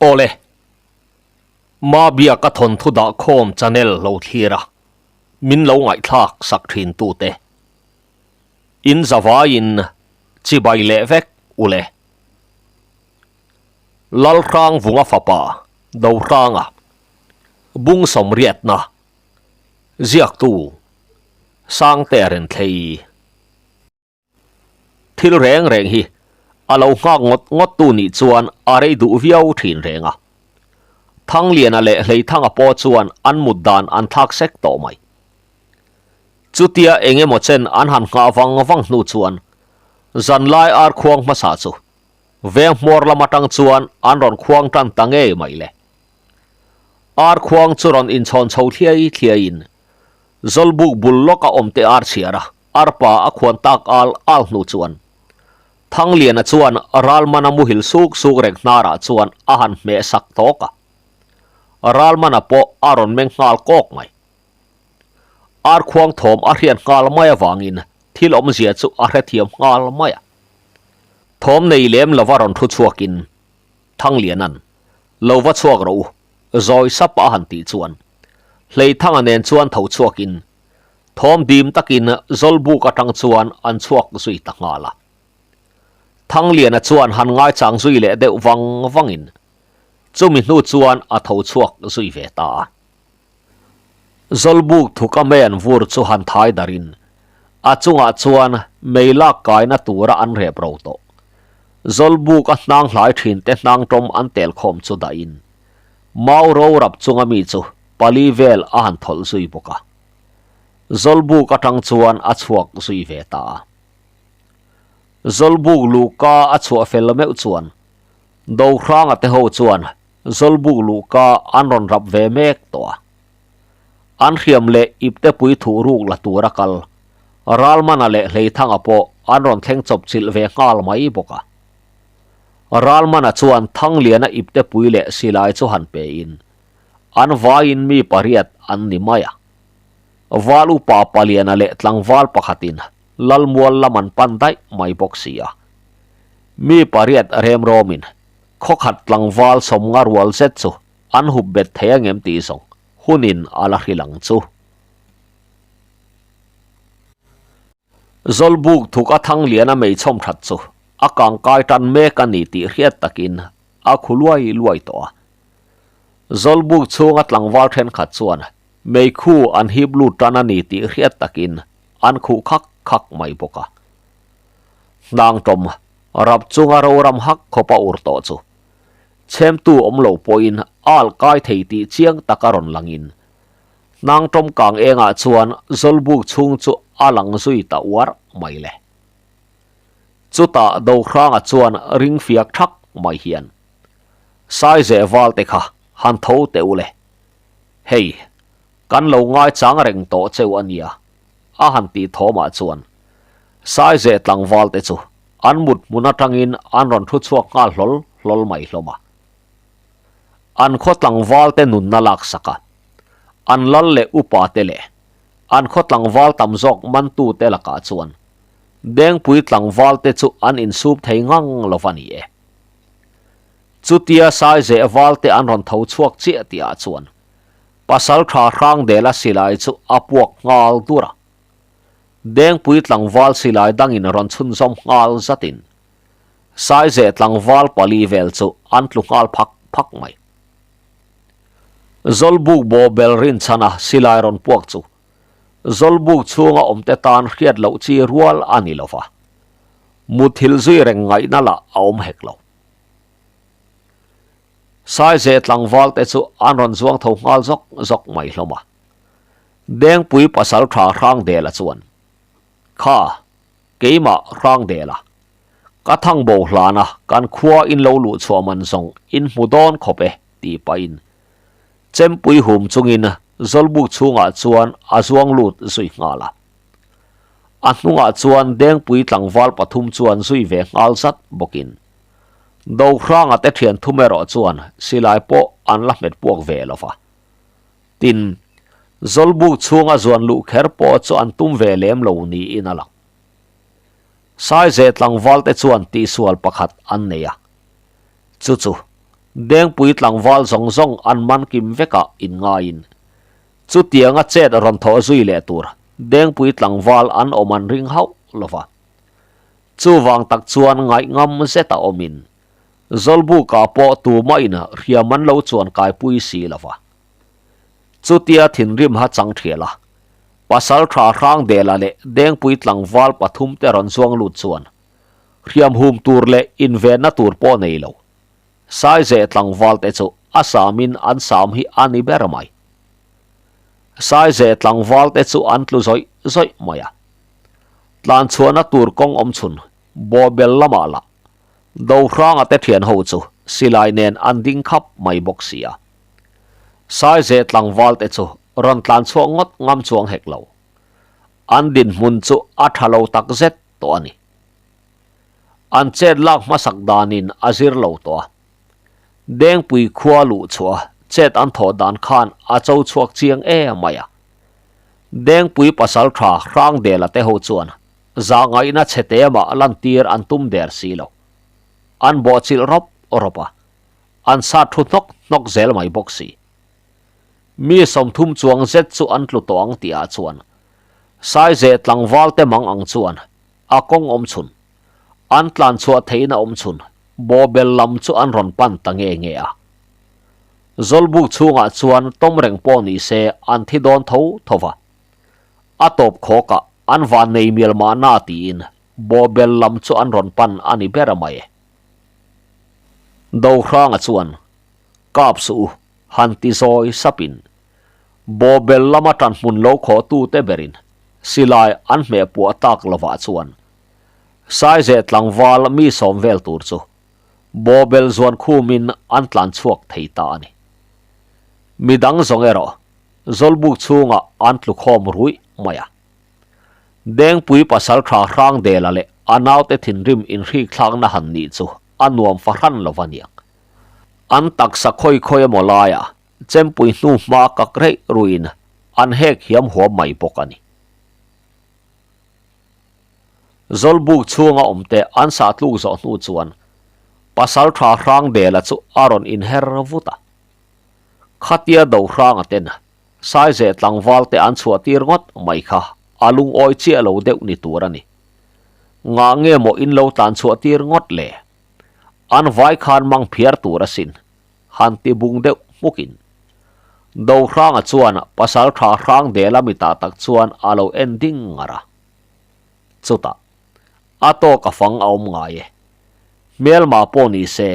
Awle, Mabiaka thawnthu dahkhawm channel lo thlir a, min lo ngaihthlak sak thin tute. In zavaiin chibai leh vek ule. Lalhrang Vunga fapa Dohranga bung sawmriatna ziaktu Sangtea Renthlei. Thil reng reng hi a lo nghak ngawt ngawt tu nih chuan a rei duh viau thin reng a. Thangliana leh Hleithanga pawh chuan an mut dan an thlak sek tawh mai. Chutia eng emaw chen an han nghah vang vang hnu chuan zanlai ar khuang hmasa chu veng hmawr lam atang chuan an rawn khuang tan ta ngei mai le. Ar khuang chu rawn inchhawn chho thliai thliaiin Zawlbuk bul lawk a awm te ar chhiar a. Arpa a khuan tak al al hnu chuan Thangliana chuan Ralmana muhil suk suk reng hnarah chuan a han hmeh sak tawk a. Ralmana pawh a rawn meng nghal kawk mai. Arkhuang thawm a hriat nghal mai avangin thil awmzia chu a hrethiam nghal mai a. Thawm nei lem lova rawn thu chhuakin Thangliana'n, Lo va chhuak rawh u, zawi sap a han tih chuan Hleithanga nen chuan tho chhuakin Thawm dim takin Zawlbuk atang chuan an chhuak zui ta nghal a. Thangliana chuan han ngaichang zui leh deuh vang vangin chumi hnu chuan a tho chhuak zui ve ta a. Zawlbuk thuka mei an vur chu han thai darin a chungah chuan mei lak kaina tura an rep ro tawh. Zawlbuk a hnang hlai thin te hnang tawm an tel khawm chu dahin mau ro rap chunga mi chu pali vel a han thawlh zui bawk a. Zawlbuk atang chuan a chhuak zui ve ta a. Zawlbuk luhka a chhuah fel meuh chuan Dohranga te ho chuan Zawlbuk luhka an rawn rap ve mek tawh a. An hriam leh iptepui thuh ruk la tura kal Ralmana leh Hleithanga pawh an rawn thleng chawp chilh ve nghal mai bawk a. Ralmana chuan Thangliana iptepui leh silai chu han pein An vaiin mi pariat an ni mai a. Val upa paliana leh tlangval pakhatin Lalmual lam an pan daih mai bawk si a. Mi pariat remrawmin khawkhat tlangval sawmnga rual zet chu an hup bet thei angem tih zawng hunin a la hrilh ang chu. Zawlbuk thuk a Thangliana meichhawm that chu a kangkai tan mek a ni tih hriat takin a khu luai luai tawh a. Zawlbuk chhunga tlangval thenkhat chuan meikhu an hip lut tan a ni tih hriat takin an khuh khak khak mai bawk a. Hnang tawm rap chunga roram hak khawpa ur tawh chu chhemtu awm lo pawhin al kai thei tih chiang taka rawn langin hnang tawm kang engah chuan Zawlbuk chhung chu a lang zui ta uar mai le. Chutah Dohranga chuan ring fiak thak mai hian Saizeh val te kha han tho teh u le. Hei, kan lo ngaichang reng tawh cheu a nia, a han tih thawmah chuan Saizeh tlangval te chu an mut hmun atangin an rawn thu chhuak nghal hlawl hlawl mai hlawm a. An khaw tlangval te nunna laksak a, an lal leh upa te leh an khaw tlangval tam zawk mantute lakah chuan Dengpui tlangval te chu an insup thei ngang lo va ni e. Chutia Saizeh val te an rawn tho chhuak chiah tihah chuan pasal tha Hrangdela silai chu a puak nghal dur a. Dengpui tlangval silai dangin rawn chhunzawm nghal zatin Saizeh tlangval pali vel chu an tlu nghal phak phak mai. Zawlbuk bawhbel rinchhana silai rawn puak chu Zawlbuk chhunga awmte tan hriat loh chi rual a ni lo va, muthilh zui reng ngaihna lah a awm hek lo. Saizeh tlangval te chu an rawn zuang tho nghal zawk zawk mai hlawm a. Dengpui pasal tha Hrangdela chuan, Kha, keimah Hrangdela, ka thang bo hlana kan khua in lo luh chhuah man zawng in hmu dawn khawp e, tih pahin Chempui hum chungin Zawlbuk chhungah chuan a zuang lut zui nghal a. A hnungah chuan Dengpui tlangval pathum chuan zui ve nghal zat bawkin Dohranga te thian thum erawh chuan silai pawh an la hmet puak ve lo va. Tin, Zawlbuk chhunga zuan luh kher pawh chu an tum ve lem lo niin a lang. Saizeh tlangval te chuan tihsual pakhat an nei a. Chu chu. Dengpui tlangval zawng zawng an man kim vekah inngaiin chutianga chet rawn thawh zui leh tur Dengpui tlangval an awm an ring hauh lo va. Chuvang tak chuan ngaihngam zeta awmin Zawlbuka pawh tumahin hriam an lo chuan kaipui si lo va. Chutia thinrim ha chang thial a, pasal tha Hrangdela leh Dengpui tlangval pathumte rawn zuang lut chuan hriam hum tur leh invenna tur pawh nei lo. Saizeh tlangvalte chu a samin an sam hi a ni ber mai. Saizeh tlangvalte chu an tlu zawih zawih mai a. Tlanchhuahna tur kawng awm chhun bawhbel lamah lah Dohranga te thian ho chu silai nen an ding khap mai bawk si a. Saizeh tlangvalte chu rawn tlanchhuah ngawt ngam chuang hek lo. An dinhmun chu a tha lo tak zet tawh a ni. An chet lak hmasak danin a zir lo tawh a. Dengpui khua luh chhuah a chet an thawh dan khan a cho chhuak chiang em mai a. Dengpui pasal tha Hrangdela te ho chuan zahngaihna chhe te mah lantir an tum der si lo. An bawhchilh rawp rawp a, an sat thu hnawk hnawk zel mai bawk si. Mi 30 chuang zet chu an tlu tawh ang tihah chuan Saizeh tlangval te mang ang chuan a kawng awm chhun, an tlan chhuah theihna awm chhun bawhbel lam chu an rawn pan ta nge nge a. Zawlbuk chhungah chuan tawm reng pawh ni se an thi dawn tho tho va. A tawp khawkah an van nei mial mahna tiin bawhbel lam chu an rawn pan a ni ber mai. Dohranga chuan, Kap suh u, han ti zawi sapin bawhbel lama ṭanhmun lo khawhtute berin silai an hmeh puah tak lovah chuan Saizeh tlangval mi sawm vel tur chu bawhbel zuan khumin an tlan chhuak thei ta a ni. Midang zawng erawh Zawlbuk chhungah an tlu khawm ruih mai a. Dengpui pasalṭha Hrangdela leh a naute thinrim inhrikthlakna han nih chu a nuam fahran lo va niang. An taksa khawi khawi emaw laiah chempui hnu hma kak reih ruiin an hek hiam huam mai bawk a ni. Zawlbuk chhunga awmte an sah tluk zawh hnu chuan pasalṭha Hrangdela chu a rawn inher vut a. Khatia Dohranga ten Saizeh tlangvalte an chhuah tir ngawt mai kha a lungawi chiah lo deuh ni tur a ni. Ngah nge maw in lo tlan chhuah tir ngawt le? An vai khan mang phiar tur asin, han ti bung deuh hmukin. Dohranga chuan pasal tha hrang dela mitah tak chuan a lo en ding ngar a. Chutah, a tawk a fang a awm ngai e. Hmelma pawh ni se,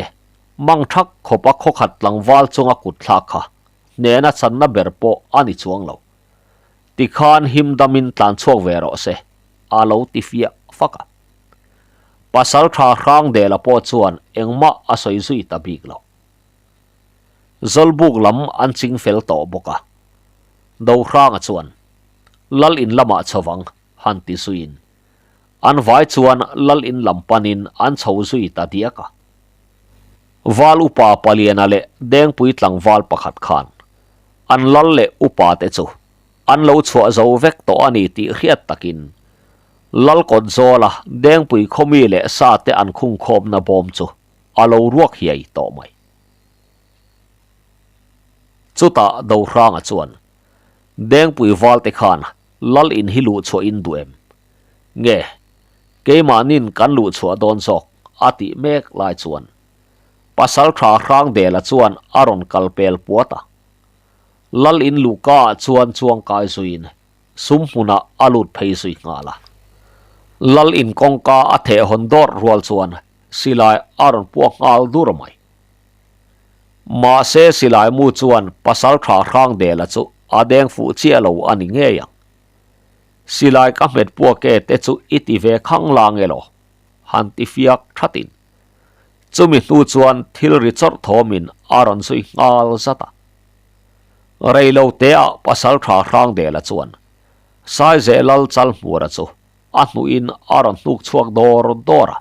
mang thak khawpa khawkhat tlangval chunga kut thlak kha hnena channa ber pawh a ni chuang lo. Tikhan him damin tlan chhuak ve rawh se, a lo ti fiah fak a. Pasal tha Hrangdela pawh chuan engmah a sawi zui ta bik lo. Zawlbuk lam an ching fel tawh bawk a. Dohranga chuan, Lal in lamah chhovang, han ti zuiin. An vai chuan lal in lam panin an chho zui ta diak a. Val upa Paliana leh Dengpui tlangval pakhat khan an lal leh upa te chu an lo chhuah zo vek tawh a ni tih hriat takin lal kawt zawla Dengpui khawmi leh sa te an khungkhawmna bawm chu a lo ruak hiai tawh mai. Chutah Dohranga chuan Dengpui val te khan lal in hi luh chhuah in duh em? Nge, keimahnin kan luh chhuah dawn zawk a tih mek lai chuan pasal tha Hrangdela chuan a rawn kal pel puat a. Lal in luhka ah chuan chuang kai zuiin sum hmunah a lut phei zui nghal a. Lal in kawngka a theh hawn dawrh rual chuan silai a rawn puak nghal dur mai. Mahse silai mu chuan pasal tha Hrangdela chu a deng fuh chiah lo a ni ngei ang. Silai ka hmet puak e te chu i ti ve khang lang elaw? Han ti fiak thatin. Chumi hnu chuan thil ri chawrh thawmin a rawn zui nghal zat a. Reilo teah pasal tha Hrangdela chuan Saizeh Lal Chalhmura chu a hnuhin a rawn hnuk chhuak dawr dawr a.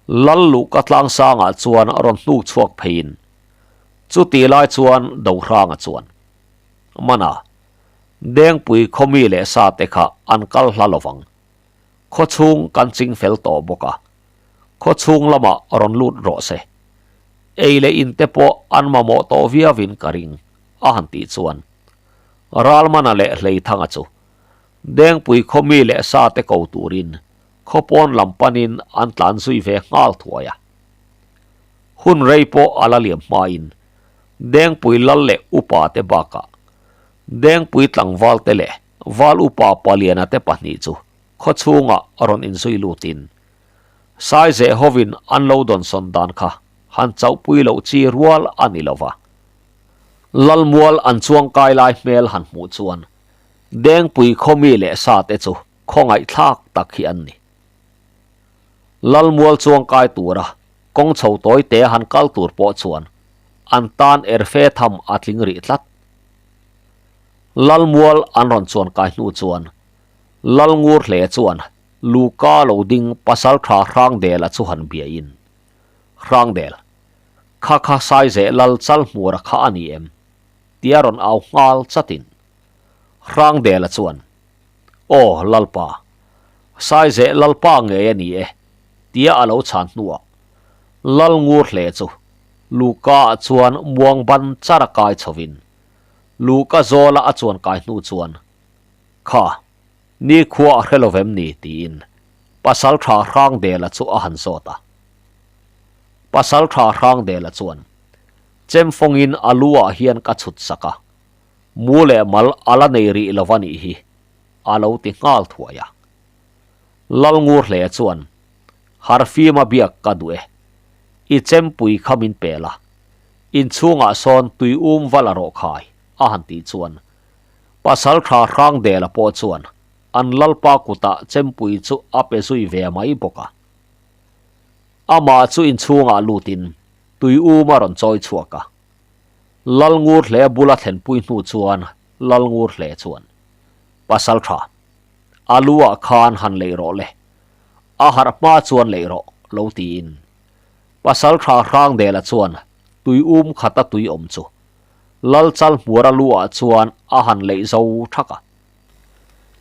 Lal luhka tlangsangah chuan a rawn hnuk chhuak pheiin chutih lai chuan Dohranga chuan, Mana, Dengpui khawmi leh sa te kha an kal hla lovang. Khaw chhung kan ching fel tawh bawk a, khaw chhung lamah rawn lut rawh se. Ei leh in te pawh an mamawh tawh viauin ka ring, a han tih chuan Ralmana leh Hleithanga chu Dengpui khaw mi leh sa te ko turin khaw pawn lam panin an tlan zui ve nghal thuai a. Hun rei pawh a la liam hmain Dengpui lal leh upa te bakah Dengpui tlangval te leh Val upa Paliana te pahnih chu khaw chhungah rawn inzui lutin Saizeh hovin an lo dawnsawn dan kha han chauhpui loh chi rual a ni lo va. Lalmual an chuangkai lai hmel han hmuh chuan Dengpui khaw mi leh sa te chu khawngaihthlak tak hi an ni. Lalmual chuangkai tura kawng chho tawi te han kal tur pawh chuan an tan erfe tham a tling rih tlat. Lalmual an rawn chuankai hnu chuan Lalngur hle chuan Luka lo ding pasaltha Hrangdela chu han biain, Hrangdel, kha kha Saizeh lal chal hmura kha a ni em? tia rawn au nghal chatin Hrangdela chuan, Aw Lalpa, Saizeh Lalpa ngei a ni e, tia a lo chhan hnuah Lalngur hle chu Luka ah chuan muang ban char a kai chhovin Luka zawla a chuan kai hnu chuan, Kha, Nikhua a hre lo vem ni? tiin Pasaltha Hrangdela chu a han zawt a. Pasaltha Hrangdela chuan, Chemfawngin a lu ah hian ka chhut sak a, mu leh mal a la nei rih lo va nih hi, a lo ti nghal thuai a. Lalngurhlea chuan, Harfima biak ka duh e, i chempui kha min pel a, inchhungah sawn tui um va la rawh khai, a han tih chuan Pasaltha Hrangdela pawh chuan an lalpa kutah chempui chu a pe zui ve mai bawk a. Amah chu inchhungah lutin tui um a rawn chawi chhuak a. Lalngurhle bula thlenpui hnu chuan Lalngurhle chuan, Pasaltha, a lu ah khan han leih rawh le, a harh hma chuan leih rawh, lo tiin Pasaltha Hrangdela chuan tui um khata tui awm chu Lalchal hmuara lu ah chuan a han leih zo thak a.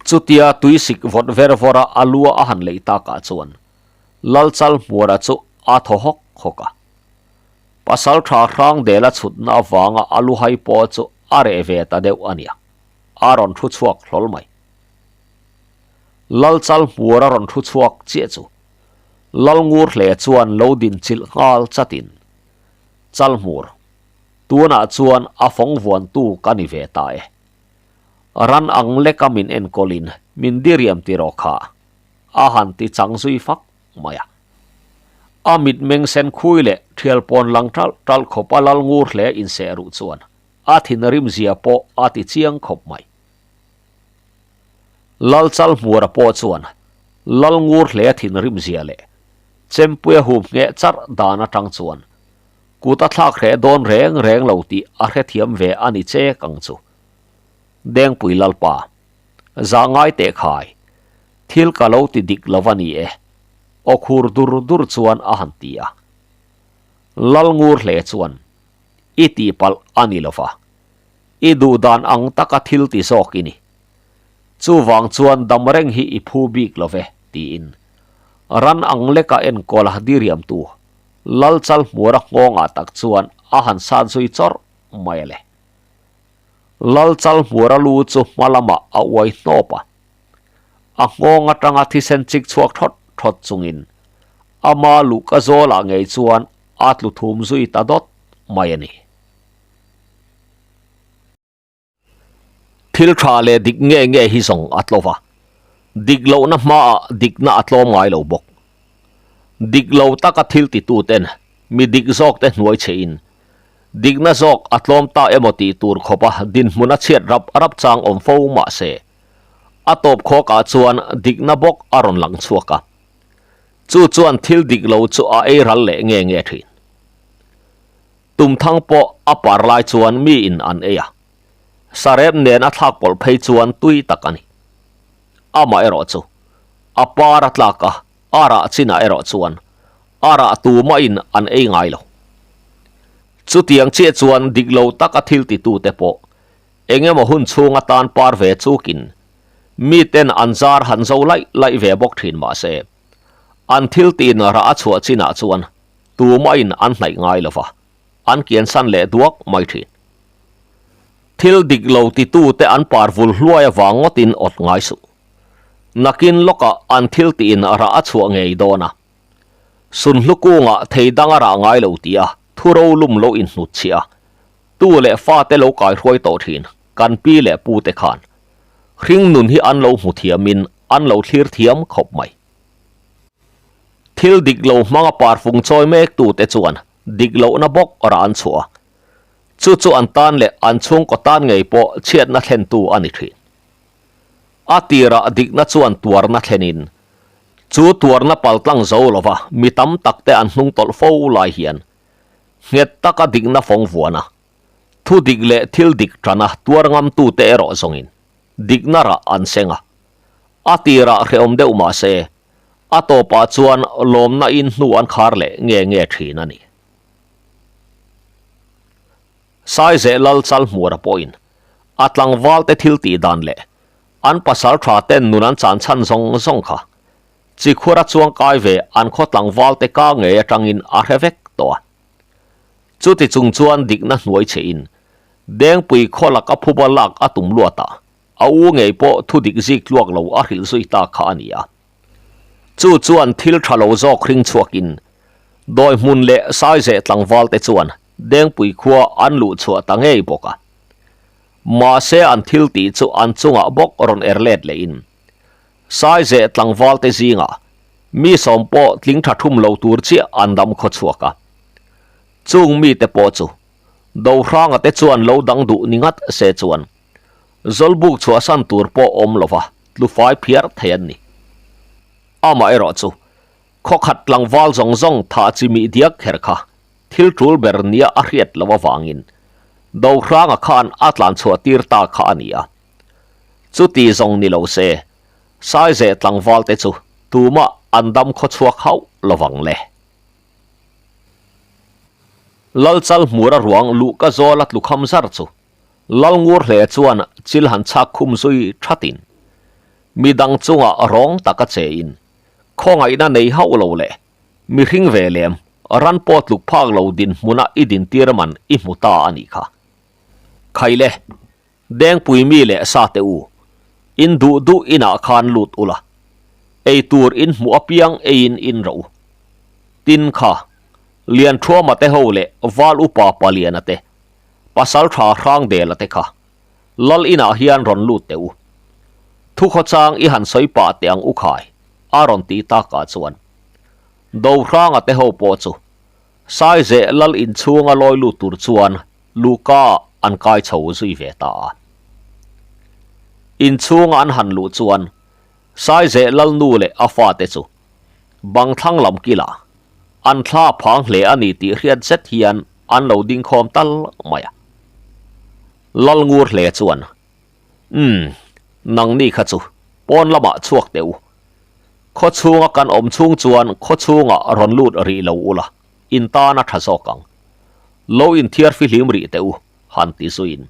Chutia tuisik vawt ver vawra a lua a han leih takah chuan Lalchal hmuara chu a thaw hawk hawk a. Pasaltha Hrangdela chhutna avanga a luhai pawh chu a reh ve ta deuh a nia, a rawn thu chhuak hlawl mai. Lalchal hmuara rawn thu chhuak chiah chu Lalngur hle chuan lo din chilh nghal chatin Chalhmur Tunah chuan a fawng vuantu ka ni ve ta e. Ran ang leka min enkawlin min diriam tiraw kha, a han ti chang zui fak mai a. A mitmeng sen khui leh thial pawn lang ṭalh ṭalh khawp a lal ngur hle inseh ruh chuan a thinrim zia pawh a ti chiang khawp mai. Lal Chalhmuara pawh chuan lal ngur hle thinrim zia leh Chempuia hum ngheh charh dan atang chuan Kut a thlak hreh dawn reng reng lo tih a hrethiam ve a ni chek ang chu. Dengpui Lalpa, Zah ngai teh khai, thil ka lo ti dik lo a ni e, aw khur dur dur chuan a han ti a. Lal ngur hle chuan, I tihpalh a ni lo va, i duh dan ang taka thil ti zawk i ni. Chuvang chuan dam reng hi i phu bik lo ve, tiin ran ang leka enkawl a diriamtu Lalchal hmuara nghawngah tak chuan a han san zui chawrh mai a le. Lalchal hmuara lu chu hma lamah a uai hnawp a. A nghawng atanga thisen chik chhuak thawt thawt chungin ama luhka zawlah ngei chuan a tlu thum zui ta dawt mai a ni. Thil tha leh dik nge nge hi zawng a tlo va, dik lohna hmaah dikna a tlawm ngai lo bawk. Dik lo taka thil tituten mi dik zawkte hnuai chhein dikna zawk a tlawm ta emaw tih tur khawpa dinhmun a chhiat rap rap chang awm fo mah se, a tawp khawkah chuan dikna bawk a rawn lang chhuak a, chu chuan thil dik lo chu a ei ral leh nge nge thin. Tumthang pawh a par lai chuan mi in an ei a, sarep nen a thlak pawlh phei chuan tui tak a ni. Amah erawh chu a par a tlak a, a rah chinah erawh chuan a rah tu mahin an ei ngai lo. Chutiang chiah chuan dik lo taka thil titute pawh eng emaw hun chhung atan par ve chukin miten an zar han zo laih laih ve bawk thin mah se, an thil tin rah a chhuah chinah chuan tumahin an hnaih ngai lo va. an kiansan leh duak mai thin. Thil dik lo titute an par vul hluai avang ngawtin awt ngai suh. Nakin lawkah an thil tiin rah a chhuah ngei dawn a. Sunhlu kungah thei dang a rah ngai lo tia thu ro lum lo inhnut chhiah a, tu leh fate lo kaihruai tawh thin kan pi leh pute khan hring nun hi an lo hmu thiamin an lo thlir thiam khawp mai. Thil dik lo hmanga parfung chawi mek tute chuan dik lohna bawk rah an chhuah a, chu chu an tan leh an chhungkaw tan ngei pawh chhiatna thlentu a ni thin. A tirah dikna chuan tuarna thlenin chu tuarna paltlang zo lova mi tam takte an hnung tawlh fo lai hian nghet taka dikna fawng vuana thu dik leh thil dik tana tuar ngamtute erawh zawngin dikna rah an seng a. A tirah hrehawm deuh mah se a tawpah chuan lawmna in hnu an khar leh nge nge thin a ni. Saizeh lal Chalhmuara pawhin a tlangvalte thil tih dan leh an pasal tha ten nun an chan chhan zawng zawng kha Chikhura chuang kai ve an khaw tlangvalte ka ngei atangin a hre vek tawh a. Chuti chung chuan dikna hnuai che in Dengpui khaw laka phuba lak a tum luat a, a u ngei pawh thu dik zik tluak lo a hrilh zui ta kha a ni a. Chu chuan thil tha lo zawk hring chhuakin dawi hmun leh saizeh tlangvalte chuan Dengpui khua an luh chhuah ta ngei bawk a. Mahse an thil tih chu an chungah bawk rawn er let lehin Saizeh tlangvalte zingah mi sawm pawh tling tha thum lo tur chiah an dam khaw chhuak a. Chung mite pawh chu Dohranga te chuan lo dang duh ni ngat se chuan Zawlbuk chhuahsan tur pawh awm lova tlufai phiar thei an ni. Amaherawh chu khawkhat tlangval zawng zawng thah chi mih diak kher kha thil tul ber nia a hriat loh avangin Dohranga khan a tlan chhuah tir ta kha a ni a. Chuti zawng ni lo se, Saizeh tlangval te chu tumah an dam khaw chhuak hauh lovang le. Lalchal hmura ruang luhka zawla tlukham zar chu Lalngur hle chuan chil han chhak khum zui thatin midang chunga rawng taka che in khawngaihna nei hauh lo leh mihring ve lem ran pawh tluk phak lo dinhmuna i dintir man i hmu ta a nih kha. Khaile Dengpui mi leh sa te u, in duh duh inah khan lut ula, ei tur in hmuh apiang eiin in rawh u. Tin kha, Lianthuama te ho leh Val Upa Paliana te, Pasaltha Hrangdela te kha, Lal inah hian rawn lut teh u. Thukhawchang i han sawi pah teh ang u khai, a rawn ti takah chuan. Dohranga te ho pawh chu Saizeh Lal inchhunga lawi lut tur chuan Luhka an kai chho zui ve ta a. Inchhunga an han luh chuan Saizeh Lalnu leh a fate chu bang thlang lam kilah an thla phang hle a ni tih hriat zet hian an lo ding khawm tal mai a. Lalngur hle chuan, Umm, nangni kha chu pawn lamah chhuak teh u. Khaw chhunga kan awm chhung chuan khaw chhungah rawn lut rih lo ula, in tan a tha zawk ang. Lo inthiar fihlim rih teh u, han ti zuiin.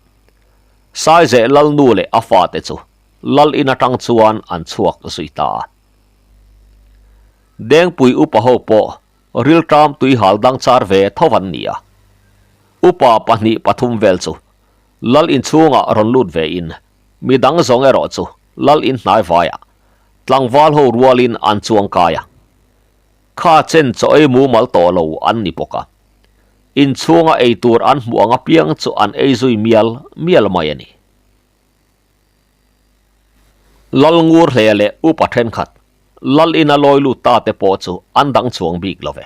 Saizeh Lalnu leh a fate chu Lal in atang chuan an chhuak zui ta a. Dengpui upa ho pawh rilṭam tuihal dang char ve tho an ni a. Upa pahnih pathum vel chu Lal inchhungah rawn lut ve in, midang zawng erawh chu Lal in hnai vaiah tlangval ho rualin an chuang kai a. Kha chen chaw ei mumal tawh lo an ni bawk a. Inchhunga ei tur an hmuh ang apiang chu an ei zui mial mial mai a ni. Lal ngur hle leh upa thenkhat Lal ina lawi lut ta te pawh chu an dang chuang bik lo ve.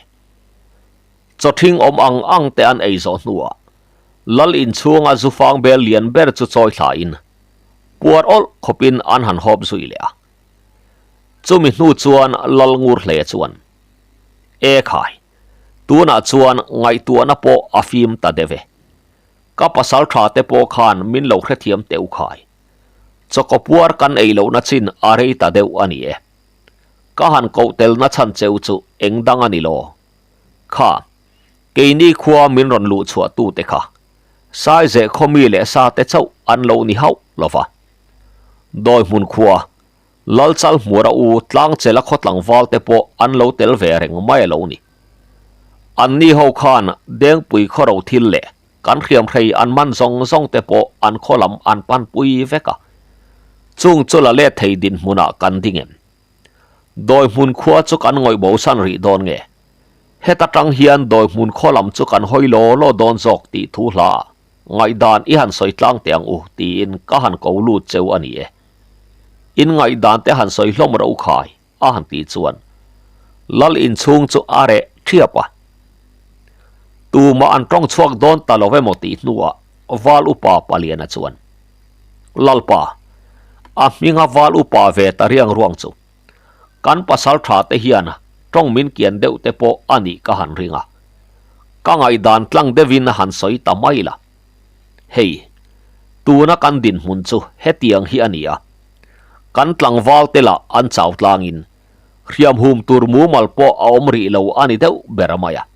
Chaw thing awm ang ang te an ei zawh hnuah Lal inchhunga zufang bel lian ber chu chawi thlain puar awlh khawpin an han hawp zui leh a. Chumi hnu chuan Lal ngur hle chuan, E khai, tunah chuan ngaihtuahna pawh a fim ta deuh e. Ka pasal tha te pawh khan min lo hrethiam teh u khai. Chawkaw puar kan ei lohna chin a rei ta deuh a ni e. Ka han koh telna chhan cheu chu eng dang a ni law? Kha, keini khua min rawn luh chhuah tute kha Saizeh khaw mi leh sa te chauh an lo ni hauh lo va. Dawi hmun khua, Lalchal hmura u Tlangchela khaw tlangval te pawh an lo tel ve reng mai a lo ni. Anni ho khan Dengpui khawro thil leh kan hriamhrei an man zawng zawng te pawh an khaw lam an panpui vek a. Chung chu la let thei dinhmunah kan ding em? Dawi hmun khua chu kan ngawih bosan rih dawn nge? Heta tang hian dawi hmun khaw lam chu kan hawi law law dawn zawk tih thu hla ah ngaihdan i han sawi tlang teh ang u tiin ka han ko lut cheu a ni e. In ngaihdan te han sawi hlawm ro khai a han tih chuan Lal inchhung chu a reh thiap a. Tumah an tawng chhuak dawn ta lo emaw tih hnuah Val Upa Paliana chuan Lalpa, a hminga Val Upa ve ta riang ruang chu kan pasal tha te hian tawng min kian deuh te pawh a nih ka han ring a, ka ngaihdan tlang deuhin han sawi ta mai la. Hei, tuna kan dinhmun chu hetiang hi a ni a, kan tlangval te lah an chau tlangin hriam hum tur mumal pawh a awm rih lo a ni deuh ber mai a.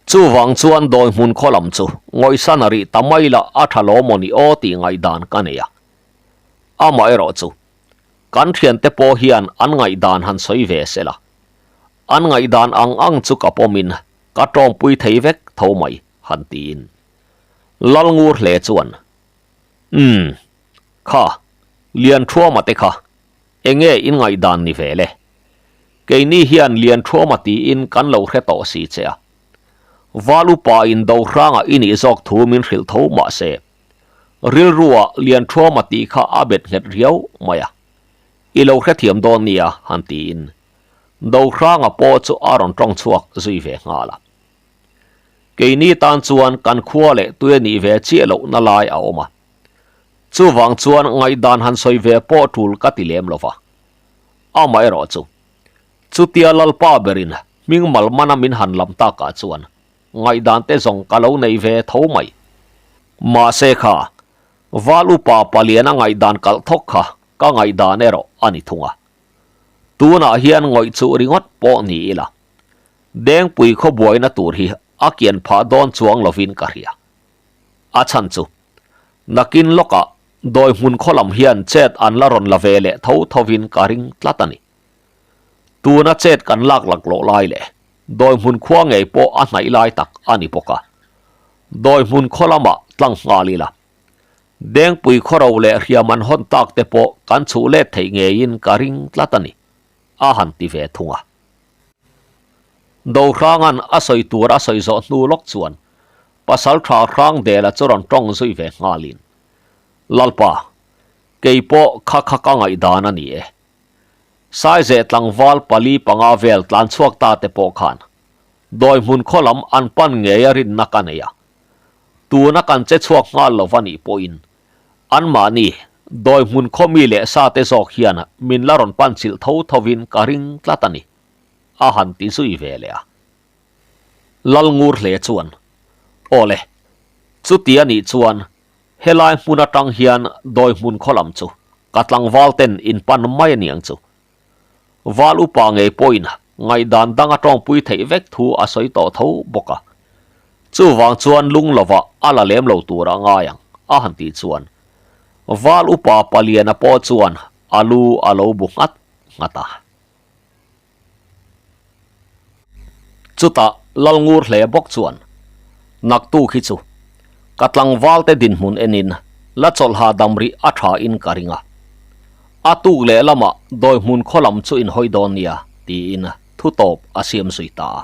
Chuvang chuan dawi hmun khaw lam chu ngawihsan a rih ta mai lah a tha lo maw ni aw tih ngaihdan ka nei a. Amaherawh chu kan thiante pawh hian an ngaihdan han sawi ve se la, an ngaihdan ang ang chu ka pawmin ka tawngpui thei vek tho mai han tiin Lalngur hle chuan, Umm, kha, Lianthuama te kha enge in ngaihdan ni ve le? Keini hian Lianthuama tiin kan lo hre tawh si che a. Val upa in do hranga i nih zawk thu min hrilh tho mah se, rilrua Lianthuama tih kha a bet nghet riau mai a. I lo hrethiam dawn nia han tiin do hranga pawh chu a rawn tawng chhuak zui ve nghal a. Keini tan chuan kan khua leh tui a nih ve chiah lohna lai a awm a. Chuvang chuan ngaihdan han sawi ve pawh tul ka ti lem lo va. Amaherawh chu, chutia Lalpa berin hming mal mana min han lam takah chuan ngaihdan te zawng ka lo nei ve tho mai. Mahse kha, Val upa paliana ngaihdan kalh thawk kha ka ngaihdan erawh a ni thung a. Tunah hian ngawih chuh ringawt pawh ni ila, Dengpui khaw buaina tur hi a kian phah dawn chuang lovin ka hria. A chhan chu, nakin lawkah dawi hmun khaw lam hian chet an la rawn la ve leh tho thovin ka ring tlat a ni. Tuna chet kan lak laklawh lai leh dawi hmun khua ngei pawh a hnaih lai tak a ni bawk a. Dawi hmun khaw lamah tlang nghal ila, Dengpui khawro leh hriam an hawn tak te pawh kan chhuh let theih ngeiin ka ring tlat a ni, a han ti ve thung a. Dohranga'n a sawi tur a sawi zawh hnu lawk chuan Pasalṭha Hrangdela chu rawn ṭawng zui ve nghalin, Lalpa, kei pawh kha kha ka ngaihdan a ni e. Saizeh tlangval pali panga vel tlan chhuak ta te pawh khan dawi hmun khaw lam an pan ngei a rinna ka nei a. Tuna kan che chhuak nghal lo va nih pawhin anmahni dawi hmun khaw mi leh sa te zawk hian min la rawn pan chilh tho thovin ka ring tlat a ni, a han ti zui ve leh a. Lal ngur hle chuan, Aw le, chuti a nih chuan helai hmun atang hian dawi hmun khaw lam chu ka tlangval ten in pan mai a niang chu. Val upa ngei pawhin ngaihdan dang a tawngpui theih vek thu a sawi tawh tho bawk a. Chuvang chuan lung lovah a la lem lo tur a ngai ang, a han tih chuan Val upa paliana pawh chuan a lu a lo bu nghat nghat a. Chutah Lalngur hle bawk chuan, Naktuk hi chu ka tlangvalte dinhmun enin la chawlha dam rih a tha in ka ring a. A tuk leh lamah dawi hmun khaw lam chu in hawi dawn nia, tiin thu tawp a siam zui ta a.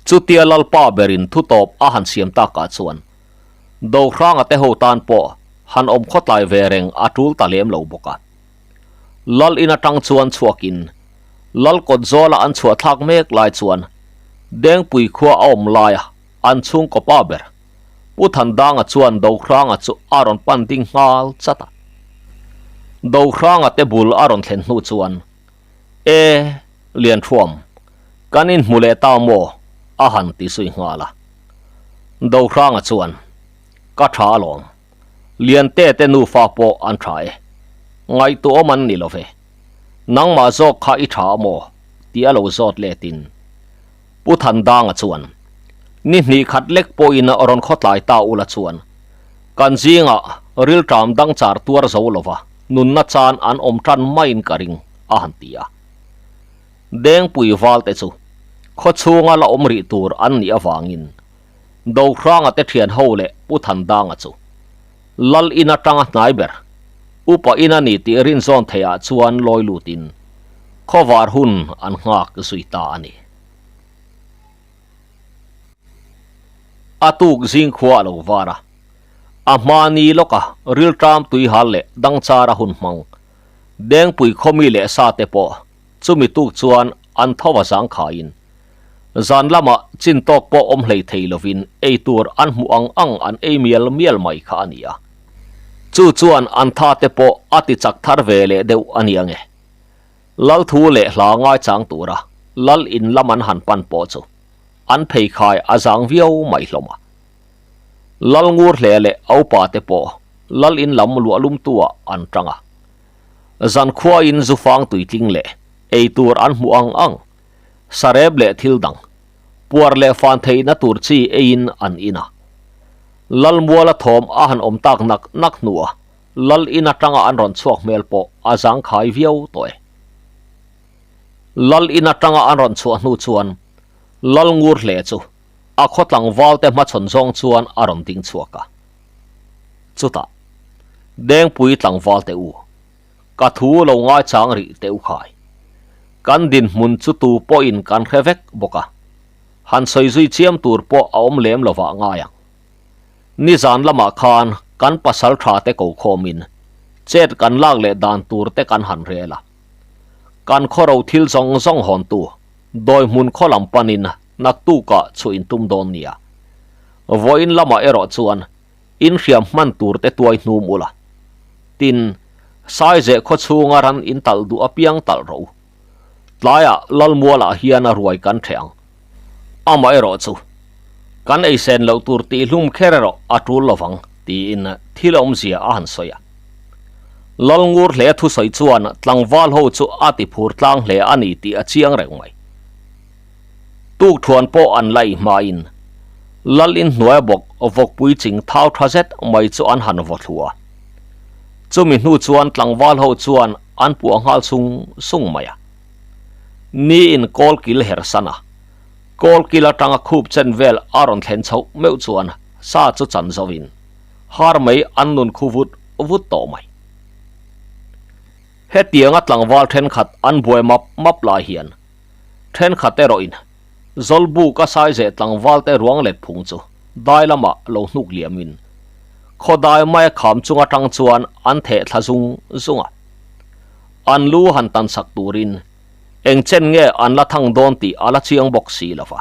Chutia Lalpa berin thu tawp a han siam takah chuan Dohranga te ho tan pawh han awm khawtlai ve reng a tul ta lem lo bawk a. Lal in atang chuan chhuakin Lal kawt zawla an chhuah thlak mek lai chuan Dengpui khua a awm laia an chhungkaw pa ber Pu Thandanga chuan Dohranga chu a rawn pan ding nghal chat a. Dohranga te bul a rawn thlen hnu chuan, E, Lianthuam, kan inhmu leh ta maw? a han ti zui nghal a. Dohranga chuan, Ka tha alawm. Liante te nufa pawh an tha e. Ngaihtuahawm an ni lo ve. Nangmah zawk kha i tha a maw? tih a lo zawt letin Pu Thandanga chuan, Ni hnih khat lek pawhin rawn khawtlai ta ula chuan kan zingah rilṭam dang char tuar zo lova nunna chan an awm tan maiin ka ring, a han ti a. Dengpui valte chu Khaw chhunga la awm rih tur an nih avangin Dohranga te thian ho leh Pu Thandanga chu Lal in atanga hnai ber Upa in a ni tih rinzawn theihah chuan lawi lutin khawvar hun an nghak zui ta a ni. A tuk zing khua a lo var a, a hmani lawka rilṭam tuihal leh dangchara hun hmang Dengpui khawmi leh sa te pawh chumi tuk chuan an tho a zangkhaiin zan lamah chin tawk pawh awm hlei thei lovin ei tur an hmuh ang ang an ei mial mial mai kha a ni a. Chu chuan an tha te pawh a ti chak thar ve leh deuh a ni ange. Lal thu leh hla ngaichang tura lal in lam an han pan pawh chu an pheikhai a zang viau mai hlawm a. Lal ngur hle leh a upa te pawh lal in lam luah lumtu ah an tang a. Zan khua in zu fang tuitling leh ei tur an hmuh ang ang, sarep leh thil dang, puar leh fan theihna tur chi eiin an in a. Lal muala thawm a han awm tak nak nak hnuah lal in atanga an rawn chhuak hmel pawh a zangkhai viau tawh e. Lal in atanga an rawn chhuah hnu chuan lal ngur hle chu a khaw tlangval te hmachhawn zawng chuan a rawn ding chhuak a. Chutah, Dengpui tlangval te u, ka thu lo ngaichang rih teh u khai. Kan dinhmun chu tu pawhin kan hre vek bawk a, han sawi zui chiam tur pawh a awm lem lovah ngai ang. Nizan lamah khan kan pasal tha te ko khawmin chet kan lak leh dan tur te kan han rel a. Kan khawro thil zawng zawng hawntu dawi hmun khaw lam panin naktukah chhuah in tum dawn nia. Vawiin lamah erawh chuan in hriam hman tur te tuai hnum ula. Tin, Saizeh khaw chhunga ran in talh duh apiang talh rawh u. Tlaiah Lalmualah hian a ruai kan ṭheh ang. Amaherawh chu, kan eisen loh tur tihhlum kher erawh a ṭul lovang, tiin thil awmzia a han sawi a. Lalngur hle thusawi chuan tlangval ho chu a ti phur tlang hle a ni tih a chiang reng mai. Tukthuan pawh an la i hmain Lal in hnuaia bawk vawkpui ching thau tha zet mai chu an han vaw thlu a. Chumi hnu chuan tlangval ho chuan an puah nghal sung sung mai a. Ni in kawl kil her san a, kawl kil atanga khup chen vel a rawn thlen chhoh meuh chuan sa chu chan zo in har mai an nun khu vut vut tawh mai. Hetianga tlangval thenkhat an buai map map lai hian Thenkhat erawhin Zawlbuk a saizeh tlangvalte ruang let phung chu dai lamah lo hnuk liamin khaw dai maia kham chung atang chuan an theh thla zung zung a. An lu han tan sak turin eng chen nge an la thang dawn tih a la chiang bawk si lo va.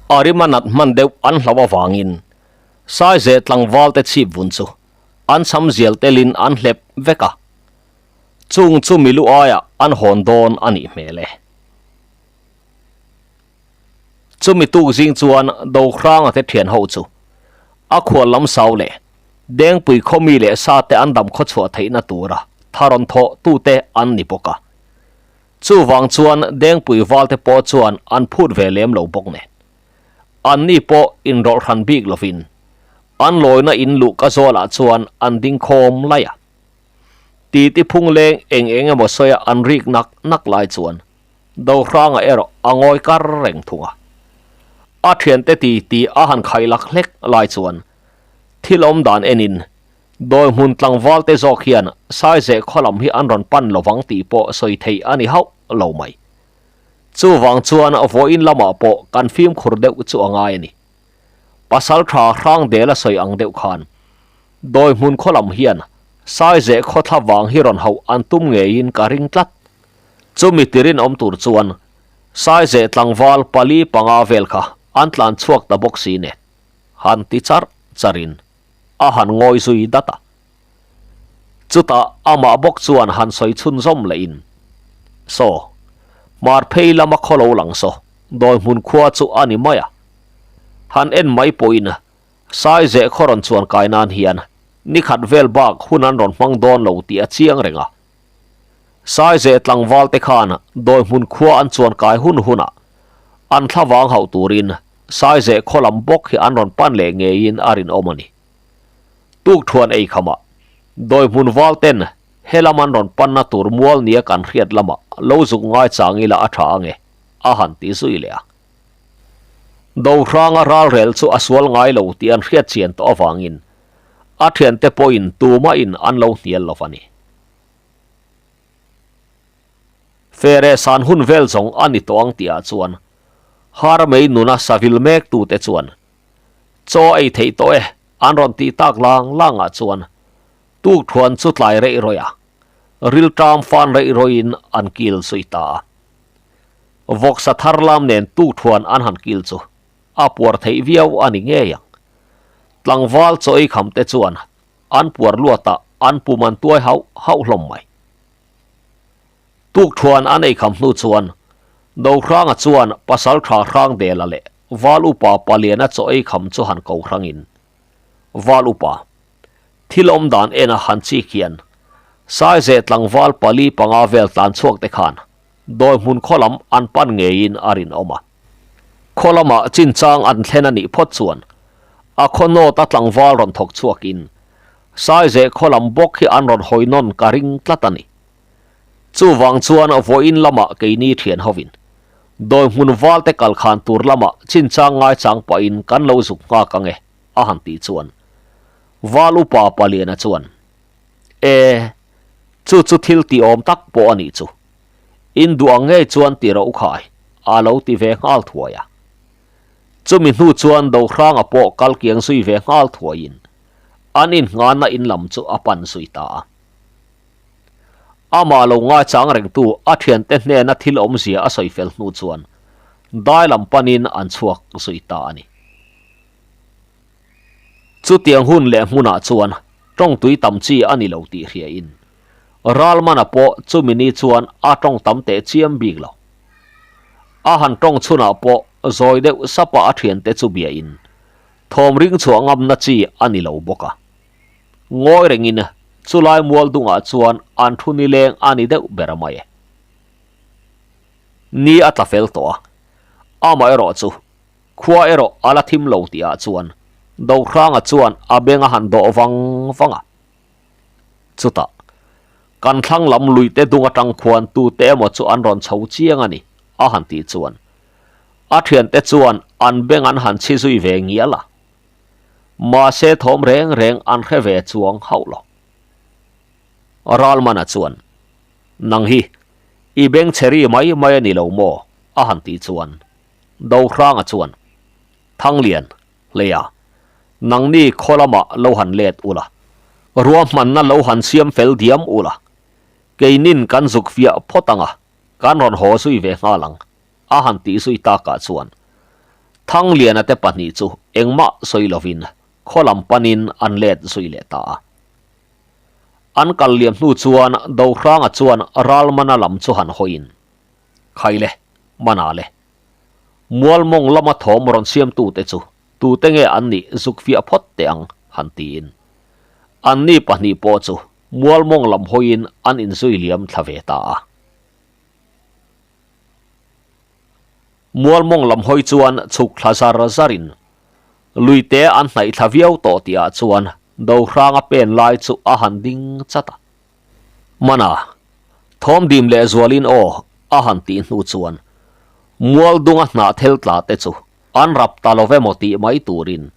A rim a nat hman deuh an hlo avangin saizeh tlangvalte chhip vun chu an cham zial telin an hlep vek a. Chung chu milu aiah an hawn dawn a nih hmel e. Chumi tuk zing chuan Dohranga te thian ho chu a khual lam sau leh Dengpui khawmi leh sa te an dam khawchhuah theihna tura tha rawn thawh tute an ni bawk a. Chuvang chuan Dengpui valte pawh chuan an phut ve lem lo bawk nen. Anni pawh inrawlh hran bik lovin an lawina in luh ka zawlah chuan an ding khawm laih a. Titi phung leng eng eng emaw sawia an rik nak nak lai chuan Dohranga erawh a ngawi kar reng thung a. A thiante ti ti a han khai lak hlek lai chuan thil awm dan enin dawi hmun tlangval te zawk hian Saizeh khaw lam hi an rawn pan lovang tih pawh sawi theih a ni hauh lo mai. Chuvang chuan vawiin lamah pawh kan fimkhur deuh chu a ngai a ni. Pasaltha Hrangdel a sawi ang deuh khan Dawi hmun khaw lam hian Saizeh khawthla vang hi rawn hauh an tum ngeiin ka ring tlat. Chumi tirin awm tur chuan Saizeh tlangval pali panga vel kha an tlan chhuak ta bawk si nen han ti char charin a han ngawi zui dat a. Chutah amah bawk chuan han sawi chhunzawm lehin, Saw, hmar phei lama khaw lo lang saw, dawi hmun khua chu a ni mai a. Han en mai pawhin Saizeh khaw rawn chuan kai nan hian ni khat vel bak hun an rawn hmang dawn lo tih a chiang reng a. Saizeh tlangval te khan dawi hmun khua an chuan kai hun hunah an thla vang hauh turin Saizeh khaw lam bawk hi an rawn pan leh ngeiin a rinawm a ni. Tukthuan ei khamah dawi hmun val ten he lam an rawn panna tur mual nia kan hriat lamah lo zuk ngai chang ila a tha ange a han ti zui leh a. Dohranga ralrel chu a sual ngai lo tih an hriat chian tawh avangin a thiante pawhin tumahin an lo hnial lo va ni. Fere san hun vel zawng a ni tawh ang tihah chuan har mei nuna savil mek tute chuan chaw ei theih tawh e an rawn tih tak lang langah chuan tukthuan chu tlai reih rawih a, rilṭam fan reih rawihin an kil zui ta a. Vawksa thar lam nen tukthuan an han kil chu a puar theih viau a ni ngei ang. Tlangval chaw ei kham te chuan an puar luatah an pum an tuai hauh hauh hlawm mai. Tukthuan an ei kham hnu chuan Dohranga chuan pasal tha Hrangdela leh Val upa Paliana chaw ei kham chu han ko hrangin Val upa thil awm dan en a han chik hian Saizeh tlangval pali panga vel tlan chhuak te khan dawi hmun khaw lam an pan ngeiin a rinawm a. Khaw lamah chinchang an thlen a nih phawt chuan a khaw nawt a tlangval rawn thawk chhuakin Saizeh khaw lam bawk hi an rawn hawi nawn ka ring tlat a ni. Chuvang chuan vawiin lamah keini thian hovin dawi hmun valte kal khan tur lamah chinchang ngaichang pahin kan lo zuk nghak ang e a han tih chuan Val upa Paliana chuan E, chu chu thil tih awm tak pawh a nih chu. In duh ang ngei chuan ti rawh u khai, a lo ti ve nghal thuai a. Chumi hnu chuan Dohranga pawh kal kiang zui ve nghal thuaiin an inngana in lam chu a pan zui ta a. Amah lo ngaichang rengtu a thiante hnena thil awmzia a sawi fel hnu chuan dai lam panin an chhuak zui ta a ni. Chutiang hun leh hmunah chuan tawng tui tam chi a ni lo tih hriain Ralmana pawh chumi ni chuan a tawng tam teh chiam bik lo. A han tawng chhunah pawh zawi deuh sapa a thiante chu biain thawm ring chhuah ngamna chi a ni lo bawk a. Ngawi rengin chulai mual dungah chuan an thu nileng a ni deuh ber mai e. Ni a tla fel tawh a, amaherawh chu Khua erawh a la thim lo tih ah chuan Dohranga chuan a beng a han dawh vang vang a. Chutah, kan thlang lam luite dung atang khuan tute emaw chu an rawn chho chiang a ni, a han tih chuan a thiante chuan an beng an han chhi zui ve ngial a. Mahse thawm reng reng an hre ve chuang hauh lo. Ralmana chuan, Nang hi, i beng chhe ri mai mai a ni lo maw? a han tih chuan Dohranga chuan, Thanglian, Hleia, nangni khaw lamah lo han let ula, ruahmanna lo han siam fel diam ula, keinin kan zuk fiah phawt ang a, kan rawn haw zui ve nghal ang, a han tih zui takah chuan Thangliana te pahnih chu engmah sawi lovin khaw lam panin an let zui leh ta a. An kal liam hnu chuan Dohranga chuan Ralmana lam chu han hawiin, Khaile, Mana le. Mual mawng lama thawm rawn siamtute chu tute nge an nih zuk fiah phawt teh ang, han tiin. Anni pahnih pawh chu mual mawng lam hawiin an inzui liam thla ve ta a. Mual mawng lam hawi chuan chhuk thla zar zarin luite an hnaih thla viau tawh tihah chuan Dohranga pen lai chu a han ding chat a. Mana, thawm dim leh zualin aw a han tih hnu chuan mual dunga hnah thel tla te chu an rap ta lo emaw tih mai turin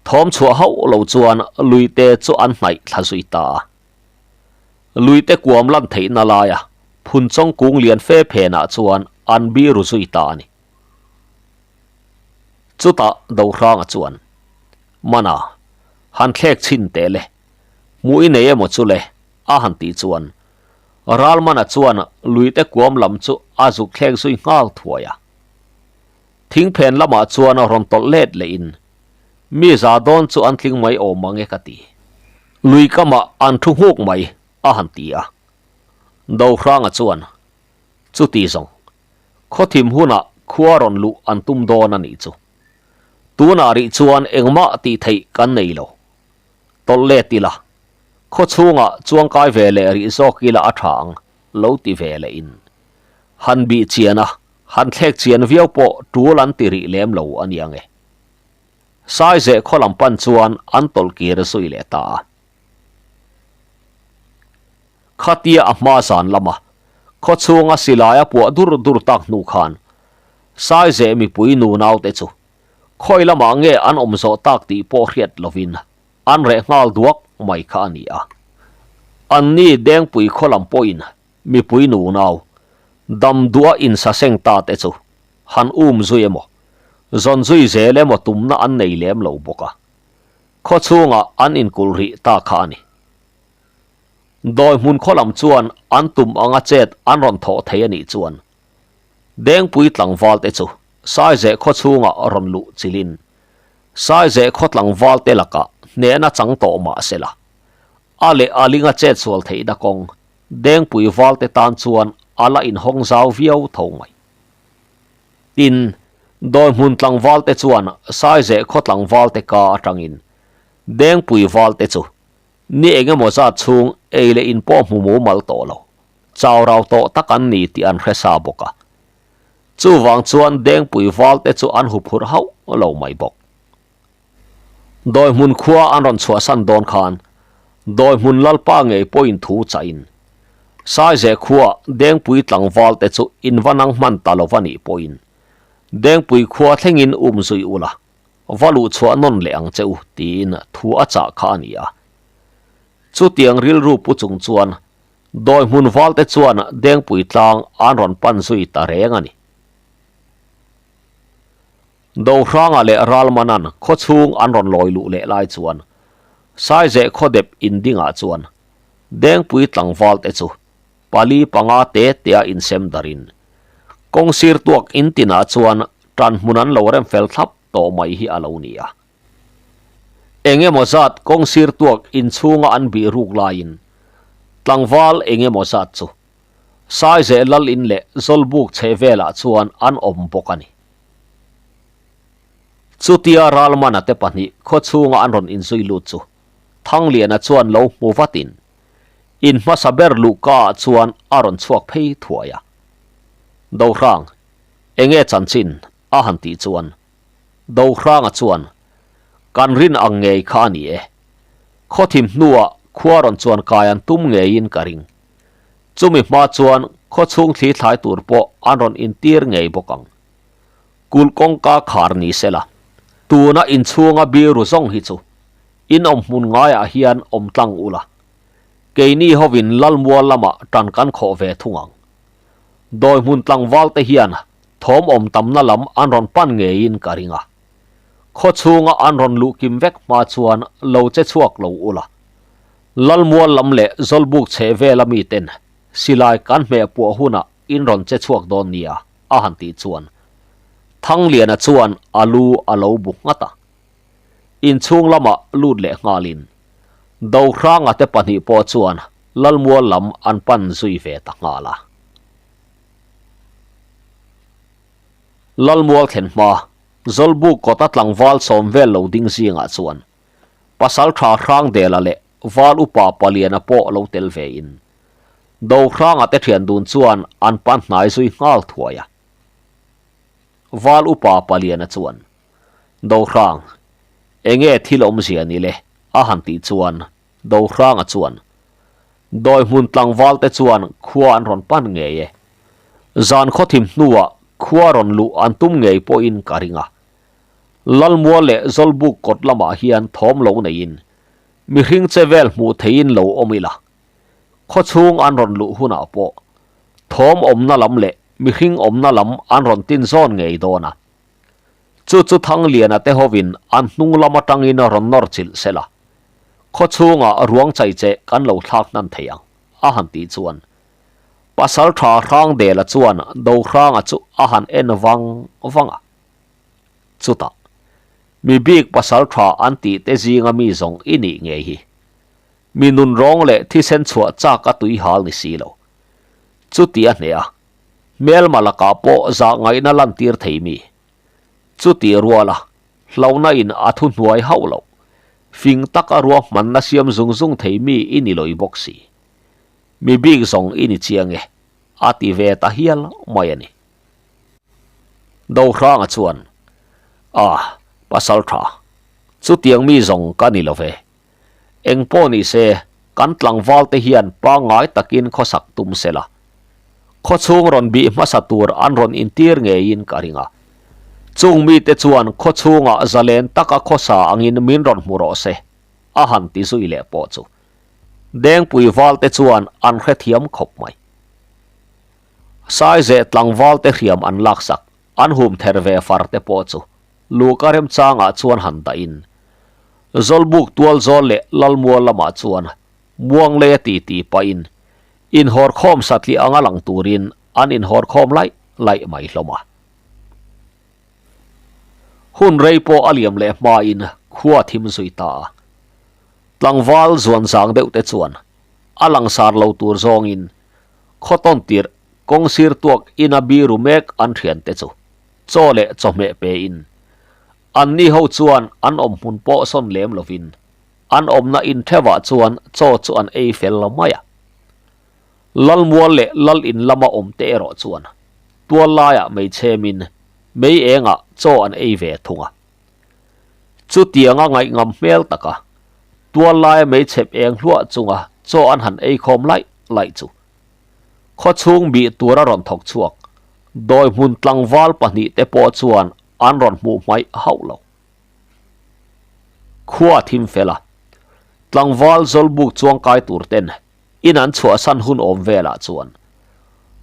thawm chhuah hauh lo chuan luite chu an hnaih thla zui ta a. Luite kuam lan theihna laia phunchawng kung lian fe phenah chuan an biru zui ta a ni. Chutah Dohranga chuan, Mana, han thlek chhin teh le. Hmuh i nei emaw chu le? a han tih chuan Ralmana chuan luite kuam lam chu a zuk thlek zui nghal thuai a. Thingphen lamah chuan rawn tawlh let lehin, Mi za dawn chu an tling mai awm mang e ka ti. Lui kamah an thu nghuk mai, a han ti a. Dohranga chuan, Chuti zawng, khawthim hunah khua rawn luh an tum dawn a nih chu. Tunah rih chuan engmah tih theih kan nei lo. Tawlh let ila, khaw chhungah chuangkai ve leh rih zawk ila a tha ang, lo ti ve leh in. Han bih chian a, han thlek chian viau pawh tul an ti rih lem lo a nia nge. Saizeh khaw lam pan chuan an tawlh kir zui leh ta a. Khatia a hma zan lama khaw chhunga silai a puah dur dur tak hnu khan Saizeh mipui nunaute chu. Khawi lamah nge an awm zawh tak tih pawh hriat lovin an reh nghal duak mai kha a ni a. Anni Dengpui khaw lam pawhin mipui nunau dam duha insaseng ta te chu han um zui emaw, zawn zui zel emaw tumna an nei lem lo bawk a. Khaw chhungah an inkulh rih ta kha a ni. Dawi hmun khaw lam chuan an tum anga chet an rawn thawh thei a nih chuan Dengpui tlangval te chu Saizeh khaw chhungah rawn luh chilin Saizeh khaw tlangval te lakah hnehna chang tawh mah se la, a leh a linga chet sual theihna kawng Dengpui val te tan chuan a la inhawng zau viau tho mai. Tin, dawi hmun tlangval te chuan Saizeh khaw tlangval te ka atangin Dengpui val te chu Ni eng emaw zat chhung ei leh in pawh hmu mumal tawh lo, chau rau tawh tak an ni tih an hre sa bawk a. Chuvang chuan Dengpui val te chu an huphurh hauh lo mai bawk. Dawi hmun khua an rawn chhuahsan dawn khan Dawi hmun Lalpa ngei pawhin thu chahin Saize khua Dengpui tlangval te chu in va nang hman ta lo va nih pawhin Dengpui khua thlengin um zui ula Va luh chhuah nawn leh ang che u tiin thu a chah kha a ni a. Chutiang rilru pu chung chuan dawi hmun valte chuan Dengpui tlang an rawn pan zui ta reng a ni. Dohranga leh Ralmanan khaw chhung an rawn lawi luh leh lai chuan Saizeh khawdep indingah chuan Dengpui tlangvalte chu pali panga te tea insem darin kawng sir tuak in tinah chuan tan hmun an lo rem fel thlap tawh mai hi a lo ni a. Eng emaw zat kawng sir tuak inchhunga an bih ruk laiin tlangval eng emaw zat chu Saizeh lal in leh Zawlbuk chhe velah chuan an awm bawk a ni. Chutia Ralmana te pahnih khawchhunga an rawn inzui lut chu Thangliana chuan lo hmu vatin In hmasa ber luhka ah chuan a rawn chhuak phei thuai a. Dohrang, enge chanchin a han tih chuan Dohranga chuan kan rin ang ngei kha a ni e. Khawthim hnuah khua rawn chuan kai an tum ngeiin ka ring. Chumi hma chuan khaw chhung thli thlai tur pawh an rawn intir ngei bawk ang. Kulh kawngka khar ni sela, tuna inchhunga biru zawng hi chu In awm hmun ngaiah hian awm tlang ula, keini hovin Lalmual lamah tan kan khawh ve thung ang. Dawi hmun tlangval te hian thawm awm tamna lam an rawn pan ngeiin ka ring a. Khaw chhunga an rawn luh kim vek hma chuan lo che chhuak lo ula. Lalmual lam leh Zawlbuk chheh vela miten silai kan hmeh puah hunah in rawn che chhuak dawn nia a han tih chuan Thangliana chuan a lu a lo bu nghat a. Inchhung lamah lut leh nghalin Dohranga te pahnih pawh chuan Lalmual lam an pan zui ve ta nghal a. Lalmual thlen hma Zawlbuk kawta tlangval sawm vel lo ding zingah chuan Pasaltha Hrangdela leh Val Upa Paliana pawh lo tel vein Dohranga te thian dun chuan an pan hnai zui nghal thuai a. Val Upa Paliana chuan Dohrang, enge thil awmzia ni le? a han tih chuan Dohranga chuan, Dawi hmun tlangval te chuan khua an rawn pan ngei e. Zan khawthim hnuah khua rawn luh an tum ngei pawhin ka ring a. Lalmual leh Zawlbuk kawt lamah hian thawm lo neiin mihring che vel hmuh theihin lo awm ila. Khaw chhung an rawn luh hunah pawh thawm awmna lam leh mihring awmna lam an rawn tin zawn ngei dawn a. Chu chu Thangliana te hovin an hnung lam atangin rawn nawr chilh sela, khaw chhungah ruang chai che kan lo thlak hnan thei ang, a han tih chuan Pasaltha Hrangdela chuan Dohranga chu a han en vang vang a. Chutah, mi bik Pasaltha an tih te zinga mi zawng i nih ngei hi. Mi nunrawng leh thisen chhuah chak a tui hal ni si lo. Chuti a hneh a, Hmelma lakah pawh zah ngaihna lantir thei mi. Chuti ruala hlauhna in a thu hnuai hauh loh. Fing taka ruahmanna siam zung zung thei mi i ni lawih bawk si. Mi bik zawng i ni chiang e, a ti ve ta hial mai a ni. Dohranga chuan, A, pasal tha. Chutiang mi zawng ka ni lo ve. Eng pawh ni se, kan tlangval te hian pangngai takin khawsak tum se la. Khawchhung rawn bih hmasa tur an rawn intir ngeiin ka ring a. Chung mite chuan khaw chhungah zalen taka khawsa angin min rawn hmu rawh se, a han ti zui leh pawh chu. Dengpui valte chuan an hrethiam khawp mai. Saizeh tlangvalte hriam an laksak, an hum ther ve far te pawh chu Luka remchangah chuan han dahin Zawlbuk tualzawl leh Lalmual lamah chuan Muangleia titi pahin inhawrkhawm satliah anga lang turin an inhawrkhawm laih laih mai hlawm a. Hun rei pawh a liam leh hmain khua thim zui ta a. Tlangval zuan zang deuh te chuan a langsar lo tur zawngin khaw tawn tirh kawng sir tuak ina biru mek an thiante chu chaw leh chawhmeh pein anni ho chuan an awm hmun pawh sawn lem lovin an awmna intheuhah chuan chaw chu an ei fel lo mai a. Lalmual leh lal in lama awm te erawh chuan tual laiah mei chhemin mei engah chaw an ei ve thung a. Chutianga ngaihngam hmel taka tual laia mei chhep eng hluah chunga chaw an han ei khawm laih laih chu khawchhung bih tura rawn thawk chhuak dawi hmun tlangval pahnihte pawh chuan an rawn hmuh hmaih hauh lo. Khua thim fel a, tlangval zawlbuk chuangkai tur ten in an chhuahsan hun awm velah chuan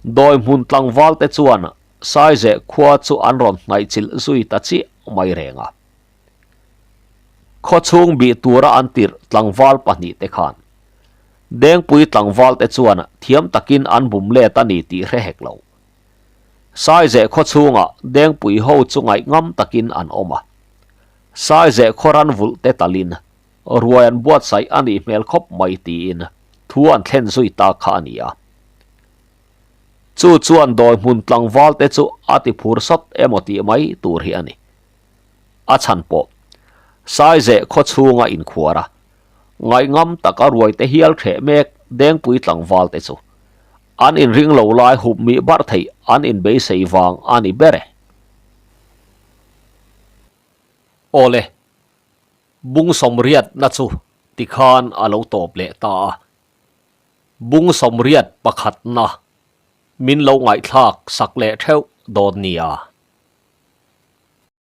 dawi hmun tlangval te chuan Saizeh khua chu an rawn hnaihchilh zui ta chiah mai reng a. Khawchhung bih tura an tirh tlangval pahnihte khan Dengpui tlangvalte chuan thiam takin an bum let a ni tih hre hek lo. Saizeh khawchhungah Dengpui ho chu ngaihngam takin an awm a. Saizeh khaw ran vulh te talin ruai an buatsaih a nih hmel khawp mai tiin thu an thlen zui ta kha a ni a. Chu chuan dawi hmun tlangvalte chu a ti phur sawt emaw tih mai tur hi a ni. A chhan pawh Saizeh khaw chhunga inkhuar a, ngaihngam taka ruaite hial hreh mek Dengpui tlangvalte chu an inring lo lai hup mih barh theih an inbeisei vang a ni ber e. Awle, bung sawmriatna chu tikhan a lo tawp leh ta a. Bung sawmriat pakhatna min lo ngaihthlak sak leh theuh dawn nia.